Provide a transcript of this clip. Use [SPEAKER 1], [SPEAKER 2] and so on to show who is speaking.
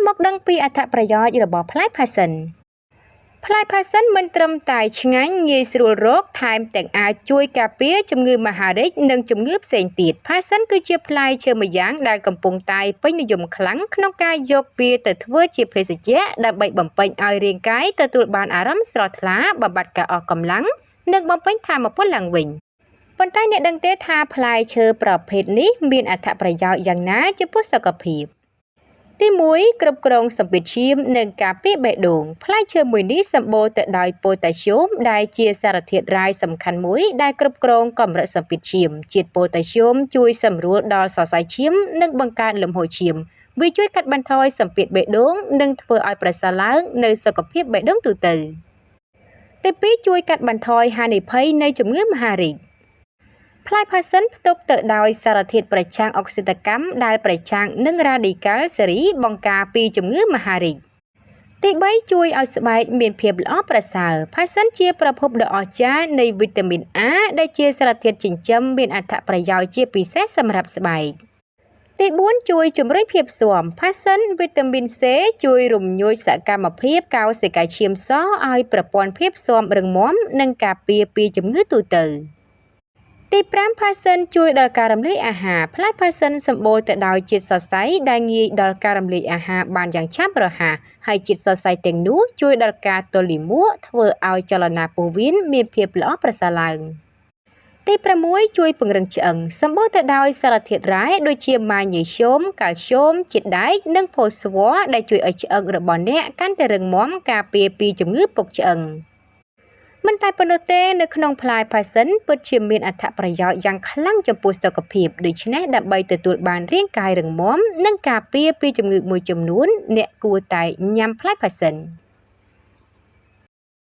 [SPEAKER 1] មកដឹងពីអត្ថប្រយោជន៍របស់ផ្លែផាសសិនផ្លែផាសសិនមិនត្រឹមតែឆ្ងាញ់ងាយស្រួលរកថែមទាំងអាចជួយការពារជំងឺមហារីកនិងជំងឺផ្សេងទៀតផាសសិនគឺជាផ្លែឈើម្យ៉ាងដែលកំពុងតែពេញនិយមខ្លាំងក្នុងការយកវាទៅធ្វើជាភេសជ្ជៈដើម្បីបំពេញឲ្យរាងកាយទទួលបានអារម្មណ៍ស្រស់ថ្លាបំបត្តិការអស់កម្លាំងនិងបំពេញថាមពលឡើងវិញប៉ុន្តែអ្នកដឹងទេថាផ្លែឈើប្រភេទនេះមានអត្ថប្រយោជន៍យ៉ាងណាចំពោះសុខភាពទី1គ្រប់គ្រងសម្ពាធឈាមនិងការពារបេះដូងផ្លែឈើមួយនេះសម្បូរទៅដោយប៉ូតាស្យូមដែលជាសារធាតុរ៉ែសំខាន់មួយដែលគ្រប់គ្រងកម្រិតសម្ពាធឈាមជាតិប៉ូតាស្យូមជួយសម្រួលដល់សរសៃឈាមនិងបង្កើនលំហូរឈាមវាជួយកាត់បន្ថយសម្ពាធបេះដូងនិងធ្វើឲ្យប្រសើរឡើងនូវសុខភាពបេះដូងទូទៅទី2ជួយកាត់បន្ថយហានិភ័យនៃជំងឺមហារីកផ្លែផាសសិនផ្ទុកទៅដោយសារធាតុប្រឆាំងអុកស៊ីតកម្មដែលប្រឆាំងនឹងរ៉ាឌីកាល់សេរីបង្ការពីជំងឺមហារីកទី3ជួយឲ្យស្បែកមានភាពល្អប្រសើរផាសសិនជាប្រភពដ៏អស្ចារ្យនៃវីតាមីន A ដែលជាសារធាតុចិញ្ចឹមមានអត្ថប្រយោជន៍ជាពិសេសសម្រាប់ស្បែកទី4ជួយជំរុញភាពស៊ាំផាសសិនវីតាមីន C ជួយរំញោចសកម្មភាពកោសិកាឈាមសឲ្យប្រព័ន្ធភាពស៊ាំរឹងមាំនិងការពារពីជំងឺទូទៅទី5ផាសសិនជួយដល់ការរំលាយអាហារផ្លែផាសសិនសម្បូរទៅដោយជាតិសរសៃដែលងាយដល់ការរំលាយអាហារបានយ៉ាងឆាប់រហ័សហើយជាតិសរសៃទាំងនោះជួយដល់ការទល់លាមកធ្វើឲ្យចលនាពោះវៀនមានភាពល្អប្រសើរឡើងទី6ជួយពង្រឹងឆ្អឹងសម្បូរទៅដោយសារធាតុរ៉ែដូចជាម៉ាញ៉េស្យូមកាល់ស្យូមជាតិដែកនិងផូស្វ័រដែលជួយឲ្យឆ្អឹងរបស់អ្នកកាន់តែរឹងមាំការពារពីជំងឺពុកឆ្អឹងមិនតែប៉ុណ្ណោះទេនៅក្នុងផ្លែផាសសិនពិតជាមានអត្ថប្រយោជន៍យ៉ាងខ្លាំងចំពោះសុខភាពដូច្នេះដើម្បីទទួលបានរាងកាយរឹងមាំនិងការពារពីជំងឺមួយចំនួនអ្នកគួរតែញ៉ាំផ្លែផាសសិន។